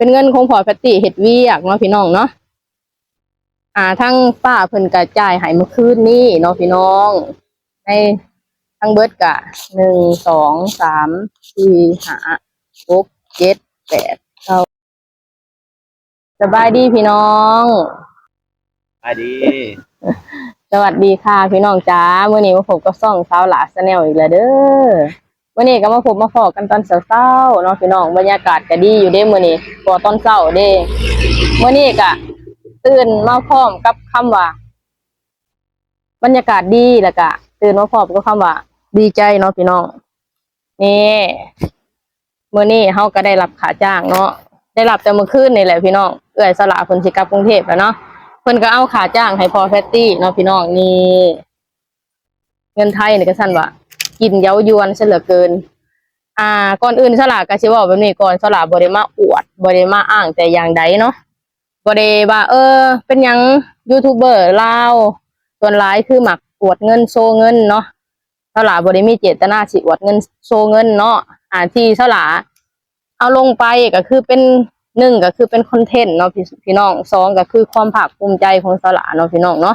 ປັນເງິນຂອງພໍ່ແພັດຕີ້ເຮັດວຽກເນາະ ພີ່ນ້ອງເນາະ. ອ່າ ທາງປ້າເພິ່ນກະຈ່າຍໃຫ້ມື້ຄືນນີ້ເນາະ ພີ່ນ້ອງ. ໃນທັງເບິດກະ ໜຶ່ງ ສອງ ສາມ ສີ່ ຫ້າ ຫົກ ເຈັດ ແປດ ເກົ້າ. ສະບາຍດີພີ່ນ້ອງ. ສະບາຍດີ. ສະຫວັດດີຄ່ະພີ່ນ້ອງຈ໋າ, ມື້ນີ້ມາພົບກັບຊ່ອງສາວຫຼ້າ Channel ອີກແລ້ວເດີ້. ມື້ນີ້ກໍມາພົບມາພໍ້ກັນຕອນເຊົ້າໆເນາະພີ່ນ້ອງ, ບັນຍາກາດກໍດີຢູ່ເດ້ມື້ນີ້ ເພາະວ່າຕອນເຊົ້າເດ້. ມື້ນີ້ກໍຕື່ນມາພ້ອມກັບຄຳວ່າ ບັນຍາກາດດີ ແລ້ວກະຕື່ນມາພ້ອມກັບຄຳວ່າດີໃຈເນາະພີ່ນ້ອງ. ນີ້ ມື້ນີ້ເຮົາກໍໄດ້ຮັບຄ່າຈ້າງເນາະ, ໄດ້ຮັບແຕ່ມື້ຄືນນີ້ແຫຼະພີ່ນ້ອງ. ເອື້ອຍສາວຫຼ້າເພິ່ນຊິກັບກຸງເທບແລ້ວເນາະ, ເພິ່ນກໍເອົາຄ່າຈ້າງໃຫ້ພໍ່ແພັດຕີ້ເນາະພີ່ນ້ອງ. ນີ້ ເງິນໄທນີ້ກໍຊັ້ນວ່າ ກິນເຍົາຢວນຊະເຫຼືອເກີນ. ອ່າ ກ່ອນອື່ນສາວຫຼ້າກໍຊິເວົ້າແບບນີ້ກ່ອນ, ສາວຫຼ້າບໍ່ໄດ້ມາອວດ ບໍ່ໄດ້ມາອ້າງແຕ່ຢ່າງໃດເນາະ. ບໍ່ໄດ້ວ່າ ເອີ ເປັນຫຍັງຢູທູບເບີລາວສ່ວນຫຼາຍຄືມັກອວດເງິນໂຊເງິນເນາະ. ສາວຫຼ້າບໍ່ໄດ້ມີເຈດຕະນາຊິອວດເງິນໂຊເງິນເນາະ. ອ່າ ທີ່ສາວຫຼ້າເອົາລົງໄປກໍຄືເປັນ ໜຶ່ງກໍຄືເປັນຄອນເທັນເນາະ ພີ່ ພີ່ນ້ອງ, ສອງກໍຄືຄວາມພາກພູມໃຈຂອງສາວຫຼ້າເນາະ ພີ່ນ້ອງເນາະ.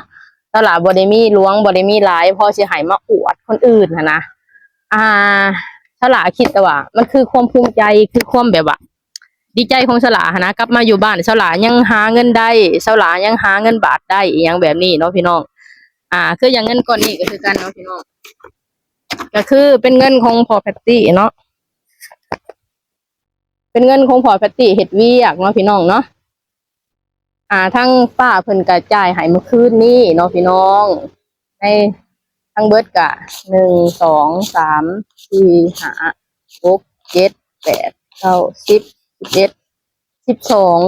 ສາວຫຼ້າບໍ່ໄດ້ມີຫຼວງ ບໍ່ໄດ້ມີຫຼາຍພໍຊິໃຫ້ມາອວດຄົນອື່ນຫັ້ນນະ. ອ່າ ສາວຫຼ້າຄິດແຕ່ວ່າມັນຄືຄວາມພູມໃຈ ຄືຄວາມແບບວ່າ ດີໃຈຂອງສາວຫຼ້າຫັ້ນນະ, ກັບມາຢູ່ບ້ານສາວຫຼ້າຍັງຫາເງິນໄດ້ ສາວຫຼ້າຍັງຫາເງິນບາດໄດ້ ອີ່ຫຍັງແບບນີ້ເນາະພີ່ນ້ອງ. ອ່າ ຄືຢ່າງເງິນກ້ອນນີ້ກໍຄືກັນເນາະພີ່ນ້ອງ, ກໍຄືເປັນເງິນຂອງພໍ່ແພັດຕີ້ເນາະ, ເປັນເງິນຂອງພໍ່ແພັດຕີ້ເຮັດວຽກເນາະພີ່ນ້ອງເນາະ. ອ່າ ທາງປ້າເພິ່ນກໍຈ່າຍໃຫ້ມື້ຄືນນີ້ເນາະພີ່ນ້ອງ. ໃນທັງເບິດກະ ໜຶ່ງ ສອງ ສາມ ສີ່ ຫ້າ ຫົກ ເຈັດ ແປດ ເກົ້າ ສິບ ສິບເອັດ ສິບສອງ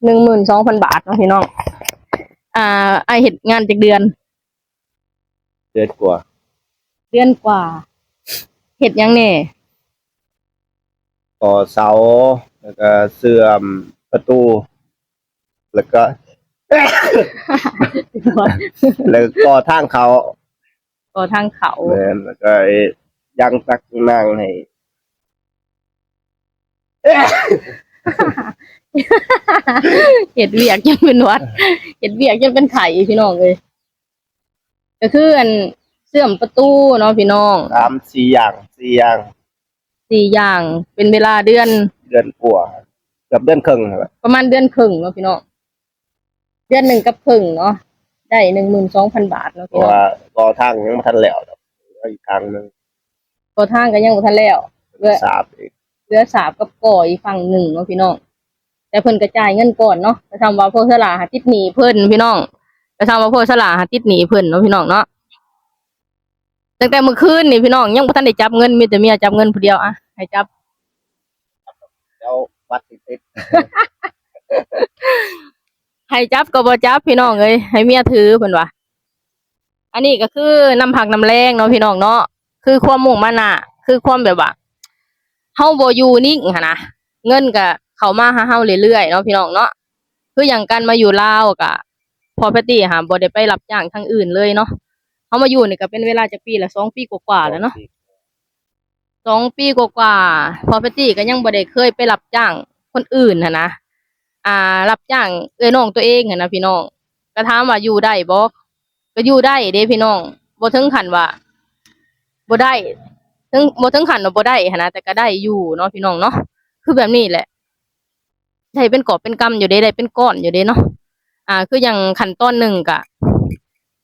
ໜຶ່ງໝື່ນສອງພັນບາດເນາະພີ່ນ້ອງ. ອ່າ ອ້າຍເຮັດງານຈັກເດືອນ? ເດືອນກວ່າ. ເດືອນກວ່າ. ເຮັດຫຍັງແດ່? ກໍ່ເສົາ ແລ້ວກໍເຊື່ອມປະຕູ ແລ້ວກໍ ແລ້ວກໍກໍ່ທາງເຂົ້າ. ກໍ່ທາງເຂົ້າ. ແມ່ນ, ແລ້ວກໍຢາງຕັກນ້ຳໃຫ້. ເຮັດວຽກຈົນເປັນຫວັດ ເຮັດວຽກຈົນເປັນໄຂ້ພີ່ນ້ອງເອີຍ. ກໍຄືອັນເຊື່ອມປະຕູເນາະພີ່ນ້ອງ. ສາມສີ່ຢ່າງ ສີ່ຢ່າງ. ສີ່ຢ່າງ ເປັນເວລາເດືອນ ເດືອນກວ່າ ເກືອບເດືອນເຄິ່ງຫັ້ນແຫຼະ ປະມານເດືອນເຄິ່ງເນາະພີ່ນ້ອງ, ເດືອນໜຶ່ງກັບເຄິ່ງເນາະ, ໄດ້ໜຶ່ງໝື່ນສອງພັນບາດເນາະ ເພາະວ່າກໍ່ທາງຍັງບໍ່ທັນແລ້ວດອກ, ເຫຼືອອີກທາງໜຶ່ງ ກໍ່ທາງກໍຍັງບໍ່ທັນແລ້ວ, ເຫຼືອສາບອີກ ເຫຼືອສາບກັບກໍ່ອີກຝັ່ງໜຶ່ງເນາະພີ່ນ້ອງ. ແຕ່ເພິ່ນກໍຈ່າຍເງິນກ່ອນເນາະ, ກໍສ່ຳວ່າພວກສາວຫຼ້າຫາຕິດໜີ້ເພິ່ນພີ່ນ້ອງ, ກໍສ່ຳວ່າພວກສາວຫຼ້າຫາຕິດໜີ້ເພິ່ນເນາະພີ່ນ້ອງເນາະ. ຕັ້ງແຕ່ມື້ຄືນນີ້ພີ່ນ້ອງ ຍັງບໍ່ທັນໄດ້ຈັບເງິນ, ມີແຕ່ເມຍຈັບເງິນຜູ້ດຽວ. ອະ ໃຫ້ຈັບ ດຽວບັດຊິຕິດ ໃຫ້ຈັບກໍບໍ່ຈັບພີ່ນ້ອງເອີຍ, ໃຫ້ເມຍຖືເພິ່ນວ່າ. ອັນນີ້ກໍຄືນ້ຳພັກນ້ຳແຮງເນາະພີ່ນ້ອງເນາະ, ຄືຄວາມມຸ່ງມານະ ຄືຄວາມແບບວ່າ ເຮົາບໍ່ຢູ່ນິ່ງຫັ້ນນະ, ເງິນກໍເຂົ້າມາຫາເຮົາເລື້ອຍໆເນາະພີ່ນ້ອງເນາະ. ຄືຢ່າງການມາຢູ່ລາວກໍ ພໍ່ແພັດຕີ້ຫາບໍ່ໄດ້ໄປຮັບຈ້າງທາງອື່ນເລີຍເນາະ. ເຮົາມາຢູ່ນີ້ກໍເປັນເວລາຈັກປີລະ? ສອງປີກວ່າໆແລ້ວເນາະ. ສອງປີກວ່າໆ ພໍ່ແພັດຕີ້ກໍຍັງບໍ່ໄດ້ເຄີຍໄປຮັບຈ້າງຄົນອື່ນຫັ້ນນະ, ອ່າ ຮັບຈ້າງເອື້ອຍນ້ອງຕົວເອງຫັ້ນນະພີ່ນ້ອງ. ກໍຖາມວ່າຢູ່ໄດ້ບໍ່? ກໍຢູ່ໄດ້ເດ້ພີ່ນ້ອງ, ບໍ່ເຖິງຂັ້ນວ່າບໍ່ໄດ້ ເຖິງ ບໍ່ເຖິງຂັ້ນວ່າບໍ່ໄດ້ຫັ້ນນະ, ແຕ່ກໍໄດ້ຢູ່ເນາະພີ່ນ້ອງເນາະ. ຄືແບບນີ້ແຫຼະ ໄດ້ເປັນກອບເປັນກຳຢູ່ເດ້, ໄດ້ເປັນກ້ອນຢູ່ເດ້ເນາະ. ອ່າ ຄືຢ່າງຂັ້ນຕອນໜຶ່ງກະ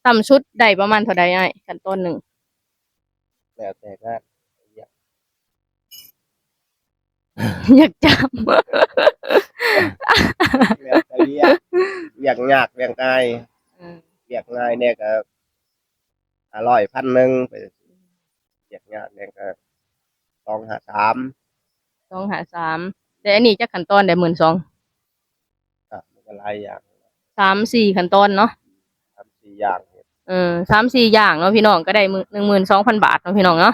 ຕ່ຳສຸດໄດ້ປະມານເທົ່າໃດອ້າຍ? ຂັ້ນຕອນໜຶ່ງ ແລ້ວແຕ່ງານ ຢາກ ຢາກຈຳ ແລ້ວແຕ່ວຽກ ວຽກຍາກວຽກງ່າຍ. ເອີ ວຽກງ່າຍແດ່ກໍຫ້າຮ້ອຍ ພັນໜຶ່ງ ໄປ ວຽກຍາກແດ່ກໍສອງຫ້າສາມ ສອງຫ້າສາມ. ແຕ່ອັນນີ້ຈັກຂັ້ນຕອນແດ່? ໝື່ນສອງ ກໍມັນກໍຫຼາຍຢ່າງ ສາມສີ່ຂັ້ນຕອນເນາະ ສາມສີ່ຢ່າງ. ເອີ ສາມສີ່ຢ່າງເນາະພີ່ນ້ອງ, ກໍໄດ້ໝື່ນ ໜຶ່ງໝື່ນສອງພັນບາດເນາະພີ່ນ້ອງເນາະ.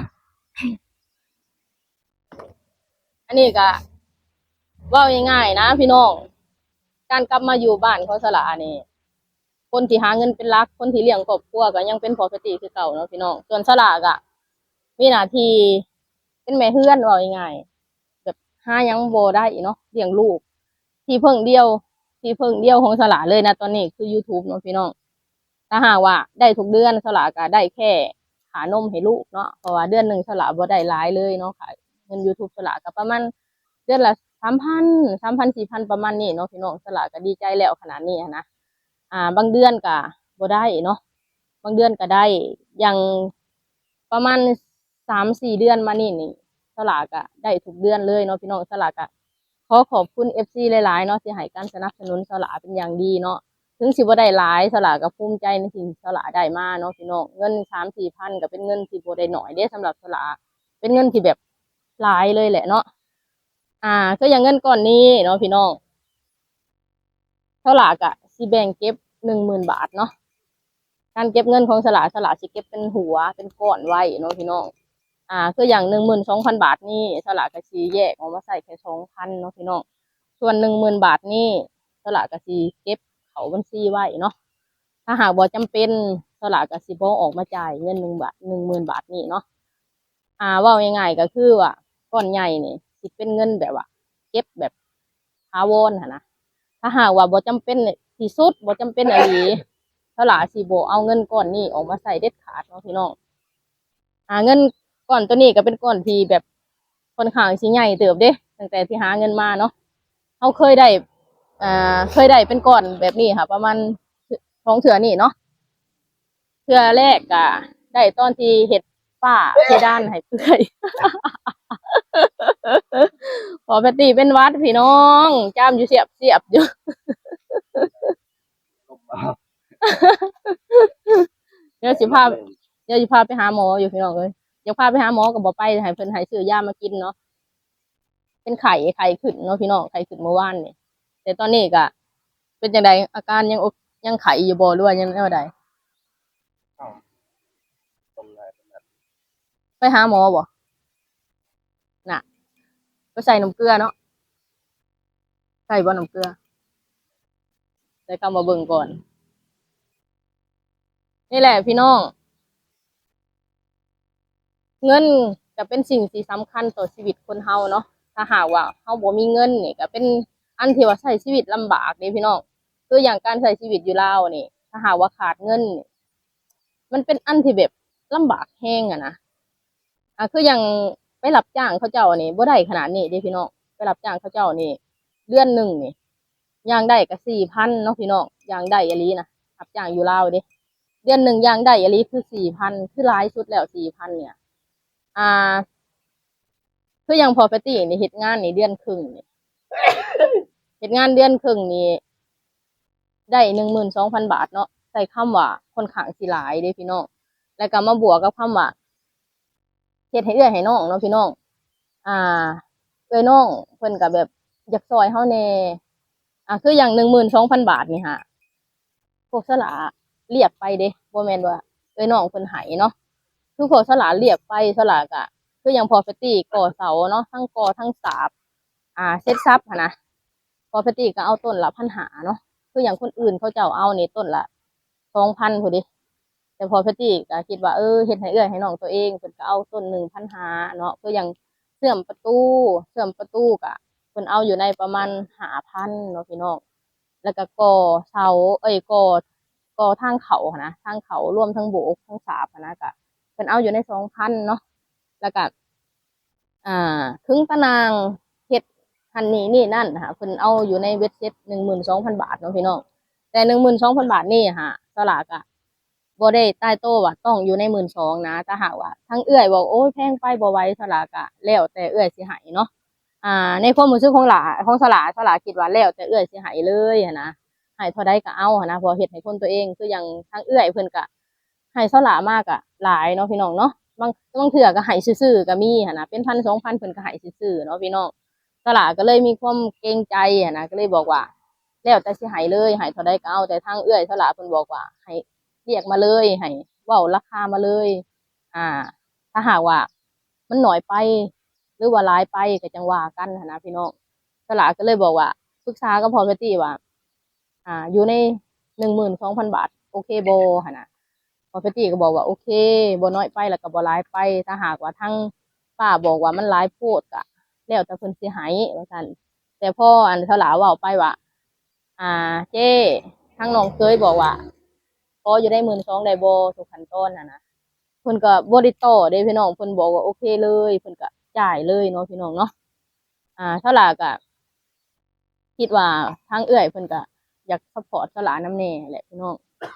ອັນນີ້ກໍເວົ້າງ່າຍໆນະພີ່ນ້ອງ, ການກັບມາຢູ່ບ້ານຂອງສາວຫຼ້ານີ້ ຄົນທີ່ຫາເງິນເປັນຫຼັກ ຄົນທີ່ລ້ຽງຄອບຄົວກໍຍັງເປັນພໍ່ແພັດຕີ້ຄືເກົ່າເນາະພີ່ນ້ອງ. ສ່ວນສາວຫຼ້າກໍມີໜ້າທີ່ເປັນແມ່ເຮືອນ ເວົ້າງ່າຍໆ ແບບຫາຫຍັງບໍ່ໄດ້ເນາະ, ລ້ຽງລູກ ທີ່ເພິ່ງດຽວ ທີ່ເພິ່ງດຽວຂອງສະຫຼາເລີຍນະຕອນນີ້ຄື YouTube ເນາະພີ່ນ້ອງ. ຖ້າຫາກວ່າໄດ້ທຸກເດືອນ ສະຫຼາກໍໄດ້ແຄ່ຄ່ານົມໃຫ້ລູກເນາະ ເພາະວ່າເດືອນໜຶ່ງສະຫຼາບໍ່ໄດ້ຫຼາຍເລີຍເນາະ. ຄ່າເງິນ YouTube ສະຫຼາກໍປະມານເດືອນລະສາມພັນ ສາມພັນ ສີ່ພັນ ປະມານນີ້ເນາະພີ່ນ້ອງ. ສະຫຼາກໍດີໃຈແລ້ວຂະໜາດນີ້ຫັ້ນນະ. ອ່າ ບາງເດືອນກໍບໍ່ໄດ້ເນາະ ບາງເດືອນກໍໄດ້ ຢ່າງປະມານ ສາມສີ່ເດືອນມານີ້ນີ້ ສະຫຼາກະໄດ້ທຸກເດືອນເລີຍເນາະພີ່ນ້ອງ. ສະຫຼາກະຂໍຂອບຄຸນ ເອັຟຊີ ຫຼາຍໆເນາະ ທີ່ໃຫ້ການສະໜັບສະໜູນສະຫຼາເປັນຢ່າງດີເນາະ. ເຖິງຊິບໍ່ໄດ້ຫຼາຍ ສະຫຼາກະພູມໃຈໃນສິ່ງທີ່ສະຫຼາໄດ້ມາເນາະພີ່ນ້ອງ. ເງິນສາມສີ່ພັນກະເປັນເງິນທີ່ບໍ່ໄດ້ໜ້ອຍເດ້ ສຳລັບສະຫຼາ ເປັນເງິນທີ່ແບບຫຼາຍເລີຍແຫຼະເນາະ. ອ່າ ຄືຢ່າງເງິນກ້ອນນີ້ເນາະພີ່ນ້ອງ ສະຫຼາກະຊິແບ່ງເກັບໜຶ່ງໝື່ນບາດເນາະ. ການເກັບເງິນຂອງສະຫຼາ ສະຫຼາຊິເກັບເປັນຫົວເປັນກ້ອນໄວ້ເນາະພີ່ນ້ອງ. ອ່າ ຄືຢ່າງໜຶ່ງໝື່ນສອງພັນບາດນີ້ ສະຫຼາກະຊິແຍກອອກມາໃຊ້ແຄ່ສອງພັນເນາະພີ່ນ້ອງ. ສ່ວນໜຶ່ງໝື່ນບາດນີ້ ສະຫຼາກະຊິເກັບເຂົ້າບັນຊີໄວ້ເນາະ. ຖ້າຫາກບໍ່ຈຳເປັນ ສະຫຼາກະຊິບໍ່ອອກມາຈ່າຍເງິນໜຶ່ງບາດ ໜຶ່ງໝື່ນບາດນີ້ເນາະ. ອ່າ ເວົ້າງ່າຍໆກໍຄືວ່າກ້ອນໃຫຍ່ນີ້ຊິເປັນເງິນແບບວ່າເກັບແບບຖາວອນຫັ້ນນະ. ຖ້າຫາກວ່າບໍ່ຈຳເປັນທີ່ສຸດ ບໍ່ຈຳເປັນອີ່ຫຼີ ສະຫຼາຊິບໍ່ເອົາເງິນກ້ອນນີ້ອອກມາໃຊ້ເດັດຂາດເນາະພີ່ນ້ອງ. ອ່າ ເງິນກ້ອນໂຕນີ້ກໍເປັນກ້ອນທີ່ແບບຄ່ອນຂ້າງຊິໃຫຍ່ເຕີບເດ້ ຕັ້ງແຕ່ທີ່ຫາເງິນມາເນາະ. ເຮົາເຄີຍໄດ້ ອ່າ ເຄີຍໄດ້ເປັນກ້ອນແບບນີ້ຫາປະມານສອງເທື່ອນີ້ເນາະ. ເທື່ອແລກກະໄດ້ຕອນທີ່ເຮັດຝາເພດານໃຫ້ເປື່ອຍ ພໍແພັດຕີ້ເປັນຫວັດພີ່ນ້ອງ ຈາມຢູ່ສຽບໆຢູ່. ດຽວຊິພາ ດຽວຊິພາໄປຫາໝໍຢູ່ພີ່ນ້ອງເອີຍ. ຢາກພາໄປຫາໝໍກໍບໍ່ໄປ ໃຫ້ເພິ່ນໃຫ້ຊື້ຢາມາກິນເນາະ. ເປັນໄຂ້ ໄຂ້ຂຶ້ນເນາະພີ່ນ້ອງ ໄຂ້ຂຶ້ນມື້ວານນີ້. ແຕ່ຕອນນີ້ກະເປັນຈັ່ງໃດ ອາການຍັງໂອ ຍັງໄຂ້ຢູ່ບໍ່ ຫຼືວ່າຍັງແນວໃດ? ເອົ້າ ໄປຫາໝໍບໍ່? ນະ ໄປໃສ່ນ້ຳເກືອເນາະ. ໃສ່ບໍ່ນ້ຳເກືອ? ໃສ່ຄຳວ່າເບິ່ງກ່ອນ. ນີ້ແຫຼະພີ່ນ້ອງ ເງິນກໍເປັນສິ່ງທີ່ສຳຄັນຕໍ່ຊີວິດຄົນເຮົາເນາະ. ຖ້າຫາກວ່າເຮົາບໍ່ມີເງິນນີ້ ກໍເປັນອັນທີ່ວ່າໃຊ້ຊີວິດລຳບາກເດ້ພີ່ນ້ອງ. ຄືຢ່າງການໃຊ້ຊີວິດຢູ່ລາວນີ້ ຖ້າຫາກວ່າຂາດເງິນນີ້ ມັນເປັນອັນທີ່ແບບລຳບາກແຮງຫັ້ນນະ. ອ່າ ຄືຢ່າງໄປຮັບຈ້າງເຂົາເຈົ້ານີ້ບໍ່ໄດ້ຂະໜາດນີ້ເດ້ພີ່ນ້ອງ. ໄປຮັບຈ້າງເຂົາເຈົ້ານີ້ ເດືອນໜຶ່ງນີ້ ຢ່າງໄດ້ກໍສີ່ພັນເນາະພີ່ນ້ອງ ຢ່າງໄດ້ອີ່ຫຼີນະ. ຮັບຈ້າງຢູ່ລາວເດ້ ເດືອນໜຶ່ງຢ່າງໄດ້ອີ່ຫຼີຄືສີ່ພັນ ຄືຫຼາຍສຸດແລ້ວສີ່ພັນເນີ້ຍ. ອ່າ ຄືຢ່າງພໍ່ແພັດຕີ້ນີ້ເຮັດງານນີ້ເດືອນເຄິ່ງນີ້ ເຮັດງານເດືອນເຄິ່ງນີ້ ໄດ້ໜຶ່ງໝື່ນສອງພັນບາດເນາະ. ໃຊ້ຄຳວ່າຄ່ອນຂ້າງຊິຫຼາຍເດ້ພີ່ນ້ອງ. ແລ້ວກໍມາບວກກັບຄຳວ່າເຮັດໃຫ້ເອື້ອຍໃຫ້ນ້ອງເນາະພີ່ນ້ອງ. ອ່າ ເອື້ອຍນ້ອງເພິ່ນກໍແບບຢາກຊ່ອຍເຮົາແດ່. ອ່າ ຄືຢ່າງໜຶ່ງໝື່ນສອງພັນບາດນີ້ຫາ ພວກສະຫຼາລຽກໄປເດ້ ບໍ່ແມ່ນວ່າເອື້ອຍນ້ອງເພິ່ນໃຫ້ເນາະ. ຄືພວກສະຫຼາລຽກໄປ ສະຫຼາກະ ຄືຢ່າງພໍ່ແພັດຕີ້ກໍ່ເສົາເນາະ ທັງກໍ່ທັງສາບ ອ່າ ເສັດສັບຫັ້ນນະ. ພໍ່ແພັດຕີ້ກໍເອົາຕົ້ນລະພັນຫ້າເນາະ. ຄືຢ່າງຄົນອື່ນເຂົາເຈົ້າເອົານີ້ຕົ້ນລະສອງພັນພຸ້ນເດ້. ແຕ່ພໍ່ແພັດຕີ້ກໍຄິດວ່າ ເອີ ເຮັດໃຫ້ເອື້ອຍໃຫ້ນ້ອງຕົວເອງ ເພິ່ນກໍເອົາຕົ້ນໜຶ່ງພັນຫ້າເນາະ. ຄືຢ່າງເຊື່ອມປະຕູ ເຊື່ອມປະຕູກໍເພິ່ນເອົາຢູ່ໃນປະມານຫ້າພັນເນາະພີ່ນ້ອງ. ແລ້ວກໍກໍ່ເສົາ ເອີຍ ກໍ່ ກໍ່ທາງເຂົ້າຫັ້ນນະ ທາງເຂົ້າ ລວມທັງໂບກທັງສາບຫັ້ນນະ ກໍເພິ່ນເອົາຢູ່ໃນສອງພັນເນາະ. ແລ້ວກໍ ອ່າ ເຄິ່ງຕາໜ່າງ ເຮັດຫັ້ນນີ້ນີ້ນັ້ນຫາ ເພິ່ນເອົາຢູ່ໃນເບັດເສັດໜຶ່ງໝື່ນສອງພັນບາດເນາະພີ່ນ້ອງ. ແຕ່ໜຶ່ງໝື່ນສອງພັນບາດນີ້ຫາ ສະຫຼາກະບໍ່ໄດ້ຕາຍໂຕວ່າຕ້ອງຢູ່ໃນໝື່ນສອງນະ. ຖ້າຫາກວ່າທາງເອື້ອຍບອກ ໂອ້ຍ ແພງໄປ ບໍ່ໄຫວ ສະຫຼາກະແລ້ວແຕ່ເອື້ອຍຊິໃຫ້ເນາະ. ອ່າ ໃນຄວາມຮູ້ສຶກຂອງຫຼາ ຂອງສະຫຼາ ສະຫຼາຄິດວ່າແລ້ວແຕ່ເອື້ອຍຊິໃຫ້ເລີຍຫັ້ນນະ ໃຫ້ເທົ່າໃດກໍເອົາຫັ້ນນະ ເພາະເຮັດໃຫ້ຄົນຕົວເອງ. ຄືຢ່າງທາງເອື້ອຍເພິ່ນກະໃຫ້ສະຫຼາມາກະຫຼາຍເນາະພີ່ນ້ອງເນາະ. ບາງ ບາງເທື່ອກໍໃຫ້ຊື່ໆກໍມີຫັ້ນນະ ເປັນພັນສອງພັນ ເພິ່ນກໍໃຫ້ຊື່ໆເນາະພີ່ນ້ອງ. ສະຫຼາກໍເລີຍມີຄວາມເກງໃຈຫັ້ນນະ ກໍເລີຍບອກວ່າ ແລ້ວແຕ່ຊິໃຫ້ເລີຍ ໃຫ້ເທົ່າໃດກໍເອົາ. ແຕ່ທາງເອື້ອຍສະຫຼາເພິ່ນບອກວ່າ ໃຫ້ລຽກມາເລີຍ ໃຫ້ເວົ້າລາຄາມາເລີຍ. ອ່າ ຖ້າຫາກວ່າມັນໜ້ອຍໄປ ຫຼືວ່າຫຼາຍໄປກໍຈັ່ງວ່າກັນຫັ້ນນະພີ່ນ້ອງ. ສະຫຼາກໍເລີຍບອກວ່າ ປຶກສາກັບພໍ່ແພັດຕີ້ວ່າ ອ່າ ຢູ່ໃນໜຶ່ງໝື່ນສອງພັນບາດ ໂອເຄບໍ່ຫັ້ນນະ. ພໍ່ແພັດຕີ້ກໍບອກວ່າ ໂອເຄ ບໍ່ນ້ອຍໄປ ແລ້ວກໍບໍ່ຫຼາຍໄປ. ຖ້າຫາກວ່າທາງປ້າບອກວ່າມັນຫຼາຍໂພດ ກໍແລ້ວແຕ່ເພິ່ນຊິໃຫ້ ວ່າຊັ້ນ. ແຕ່ພໍອັນສາວຫຼ້າເວົ້າໄປວ່າ ອ່າ ເຈ້ ທາງນ້ອງເຄີຍບອກວ່າ ຂໍຢູ່ໄດ້ໝື່ນສອງໄດ້ບໍ່ ທຸກຂັ້ນຕອນຫັ້ນນະ ເພິ່ນກໍບໍ່ໄດ້ຕໍ່ເດ້ພີ່ນ້ອງ ເພິ່ນບອກວ່າໂອເຄເລີຍ ເພິ່ນກໍຈ່າຍເລີຍເນາະພີ່ນ້ອງເນາະ. ອ່າ ສາວຫຼ້າກໍຄິດວ່າທາງເອື້ອຍເພິ່ນກໍຢາກຊັບພອດສາວຫຼ້ານຳແດ່ແຫຼະພີ່ນ້ອງ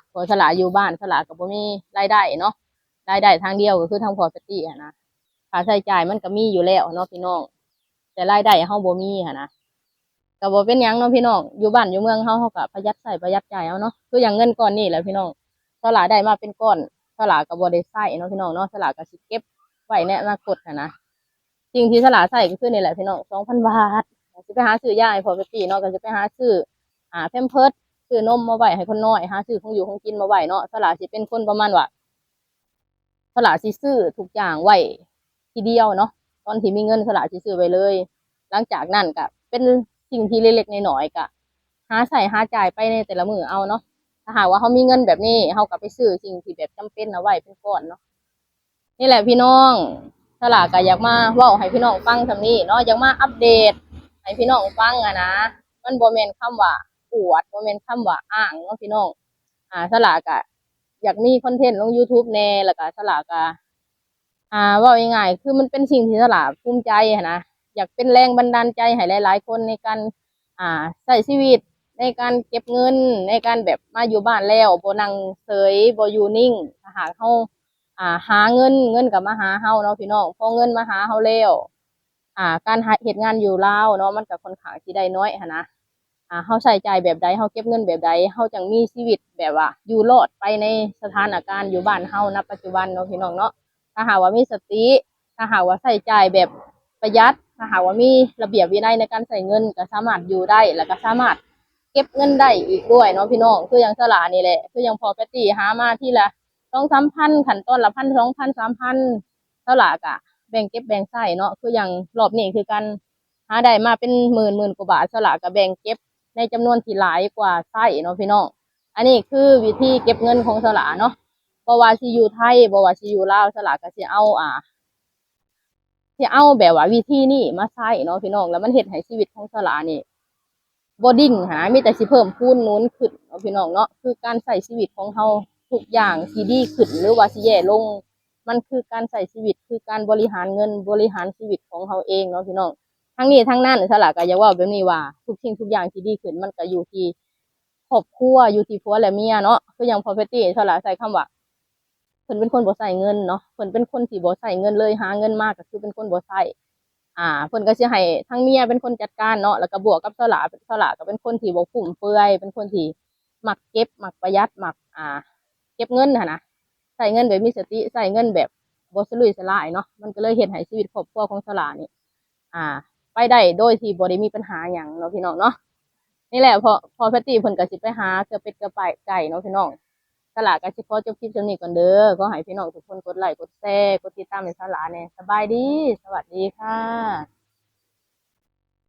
ເພາະສາວຫຼ້າຢູ່ບ້ານ ສາວຫຼ້າກໍບໍ່ມີລາຍໄດ້ເນາະ ລາຍໄດ້ທາງດຽວກໍຄືທາງພໍ່ແພດຕີ້ຫັ້ນນະ ຄ່າໃຊ້ຈ່າຍມັນກໍມີຢູ່ແລ້ວເນາະພີ່ນ້ອງ ແຕ່ລາຍໄດ້ເຮົາບໍ່ມີຫັ້ນນະ. ກໍບໍ່ເປັນຫຍັງເນາະພີ່ນ້ອງ ຢູ່ບ້ານຢູ່ເມືອງເຮົາ ເຮົາກໍປະຢັດໃຊ້ປະຢັດຈ່າຍເອົາເນາະ ຄືຢ່າງເງິນກ້ອນນີ້ແຫຼະພີ່ນ້ອງ ສາວຫຼ້າໄດ້ມາເປັນກ້ອນ ສາວຫຼ້າກໍບໍ່ໄດ້ໃຊ້ເນາະພີ່ນ້ອງເນາະ ສາວຫຼ້າກໍຊິເກັບໄວ້ໃນອະນາຄົດຫັ້ນນະ. ສິ່ງທີ່ສາວຫຼ້າໃຊ້ກໍຄືນີ້ແຫຼະພີ່ນ້ອງ ສອງພັນບາດ ຊິໄປຫາຊື້ຢາໃຫ້ພໍ່ແພດຕີ້ເນາະ ກໍຊິໄປຫາຊື້ ອ່າ ແພມເພີດ ຊື້ນົມມາໄວ້ໃຫ້ຄົນນ້ອຍ ຫາຊື້ຂອງຢູ່ຂອງກິນມາໄວ້ເນາະ ສາວຫຼ້າຊິເປັນຄົນປະມານວ່າ ສາວຫຼ້າຊິຊື້ທຸກຢ່າງໄວ້ທີດຽວເນາະ ຕອນທີ່ມີເງິນສາວຫຼ້າຊິຊື້ໄວ້ເລີຍ ຫຼັງຈາກນັ້ນກໍເປັນສິ່ງທີ່ເລັກໆນ້ອຍໆ ກໍຫາໃຊ້ຫາຈ່າຍໄປໃນແຕ່ລະມື້ເອົາເນາະ ຖ້າຫາກວ່າເຮົາມີເງິນແບບນີ້ ເຮົາກໍໄປຊື້ສິ່ງທີ່ແບບຈຳເປັນເອົາໄວ້ເປັນກ້ອນເນາະ. ນີ້ແຫຼະພີ່ນ້ອງ ສາວຫຼ້າກໍຢາກມາເວົ້າໃຫ້ພີ່ນ້ອງຟັງສ່ຳນີ້ເນາະ ຢາກມາອັບເດດໃຫ້ພີ່ນ້ອງຟັງຫັ້ນນະ ມັນບໍ່ແມ່ນຄຳວ່າອວດ ບໍ່ແມ່ນຄຳວ່າອ້າງເນາະພີ່ນ້ອງ. ອ່າ ສາວຫຼ້າກໍຢາກມີຄອນເທັນລົງຢູທູບແດ່ ແລ້ວກໍສາວຫຼ້າກໍ ອ່າ ເວົ້າງ່າຍໆ ຄືມັນເປັນສິ່ງທີ່ສາວຫຼ້າພູມໃຈຫັ້ນນະ ຢາກເປັນແຮງບັນດານໃຈໃຫ້ຫຼາຍໆຄົນໃນການ ອ່າ ໃຊ້ຊີວິດ ໃນການເກັບເງິນ ໃນການແບບມາຢູ່ບ້ານແລ້ວບໍ່ນັ່ງເສີຍ ບໍ່ຢູ່ນິ່ງ ຖ້າຫາກເຮົາ ອ່າ ຫາເງິນ ເງິນກໍມາຫາເຮົາເນາະພີ່ນ້ອງ ພໍເງິນມາຫາເຮົາແລ້ວ ອ່າ ການຫາເຮັດງານຢູ່ລາວເນາະ ມັນກໍຄ່ອນຂ້າງຊິໄດ້ໜ້ອຍຫັ້ນນະ ອ່າ ເຮົາໃຊ້ຈ່າຍແບບໃດ ເຮົາເກັບເງິນແບບໃດ ເຮົາຈັ່ງມີຊີວິດແບບວ່າຢູ່ລອດໄປໃນສະຖານະການຢູ່ບ້ານເຮົານະປັດຈຸບັນເນາະພີ່ນ້ອງເນາະ. ຖ້າຫາກວ່າມີສະຕິ ຖ້າຫາກວ່າໃຊ້ຈ່າຍແບບປະຢັດ ຖ້າຫາກວ່າມີລະບຽບວິໄນໃນການໃຊ້ເງິນ ກໍສາມາດຢູ່ໄດ້ ແລ້ວກໍສາມາດເກັບເງິນໄດ້ອີກດ້ວຍເນາະພີ່ນ້ອງ. ຄືຢ່າງສາວຫຼ້ານີ້ແຫຼະ ຄືຢ່າງພໍ່ແພດຕີ້ຫາມາທີລະສອງສາມພັນ ຂັ້ນຕອນລະພັນ ສອງພັນ ສາມພັນ ສາວຫຼ້າກະແບ່ງເກັບແບ່ງໃຊ້ເນາະ ຄືຢ່າງລອບນີ້ຄືກັນ ຫາໄດ້ມາເປັນໝື່ນ ໝື່ນກວ່າບາດ ສາວຫຼ້າກະແບ່ງເກັບໃນຈຳນວນທີ່ຫຼາຍກວ່າໃຊ້ເນາະພີ່ນ້ອງ. ອັນນີ້ຄືວິທີເກັບເງິນຂອງສາວຫຼ້າເນາະ ບໍ່ວ່າຊິຢູ່ໄທ ບໍ່ວ່າຊິຢູ່ລາວ ສາວຫຼ້າກະຊິເອົາ ອ່າ ຊິເອົາແບບວ່າວິທີນີ້ມາໃຊ້ເນາະພີ່ນ້ອງ ແລ້ວມັນເຮັດໃຫ້ຊີວິດຂອງສາວຫຼ້ານີ້ ບໍ່ດິ້ງຫັ້ນນະ ມີແຕ່ຊິເພີ່ມພູນໜູນຂຶ້ນເນາະພີ່ນ້ອງເນາະ. ຄືການໃຊ້ຊີວິດຂອງເຮົາ ທຸກຢ່າງຊິດີຂຶ້ນ ຫຼືວ່າຊິແຍ່ລົງ ມັນຄືການໃຊ້ຊີວິດ ຄືການບໍລິຫານເງິນ ບໍລິຫານຊີວິດຂອງເຮົາເອງເນາະພີ່ນ້ອງ. ທັງນີ້ທັງນັ້ນ ສາວຫຼ້າກໍຢາກເວົ້າແບບນີ້ວ່າ ທຸກສິ່ງທຸກຢ່າງທີ່ດີຂຶ້ນ ມັນກໍຢູ່ທີ່ຄອບຄົວ ຢູ່ທີ່ຜົວແລະເມຍເນາະ. ຄືຢ່າງພໍ່ແພດຕີ້ ສາວຫຼ້າໃຊ້ຄຳວ່າ ເພິ່ນເປັນຄົນບໍ່ໃຊ້ເງິນເນາະ ເພິ່ນເປັນຄົນທີ່ບໍ່ໃຊ້ເງິນເລີຍ ຫາເງິນມາກໍຄືເປັນຄົນບໍ່ໃຊ້ ອ່າ ເພິ່ນກໍຊິໃຫ້ທາງເມຍເປັນຄົນຈັດການເນາະ ແລ້ວກໍບວກກັບສາວຫຼ້າ ສາວຫຼ້າກໍເປັນຄົນທີ່ບໍ່ຟຸມເຟືອຍ ເປັນຄົນທີ່ມັກເກັບ ມັກປະຢັດ ມັກ ອ່າ ເກັບເງິນຫັ້ນນະ ໃຊ້ເງິນແບບມີສະຕິ ໃຊ້ເງິນແບບບໍ່ສະລຸຍສະຫຼາຍເນາະ ມັນກໍເລີຍເຮັດໃຫ້ຊີວິດຄອບຄົວຂອງສາວຫຼ້ານີ້ ອ່າ ໄປໄດ້ໂດຍທີ່ບໍ່ໄດ້ມີບັນຫາຫຍັງເນາະພີ່ນ້ອງເນາະ. ນີ້ແຫຼະ ພໍ່ ພໍ່ແພດຕີ້ເພິ່ນກໍຊິໄປຫາເກືອເປັດເກືອໄກ່ເນາະພີ່ນ້ອງ. ສາວຫຼ້າກໍຊິຂໍຈົບຄລິບສ່ຳນີ້ກ່ອນເດີ. ຂໍໃຫ້ພີ່ນ້ອງທຸກຄົນກົດໄລ້ ກົດແຊ ກົດຕິດຕາມໃຫ້ສາວຫຼ້າແດ່. ສະບາຍດີ ສະຫວັດດີຄ່ະ.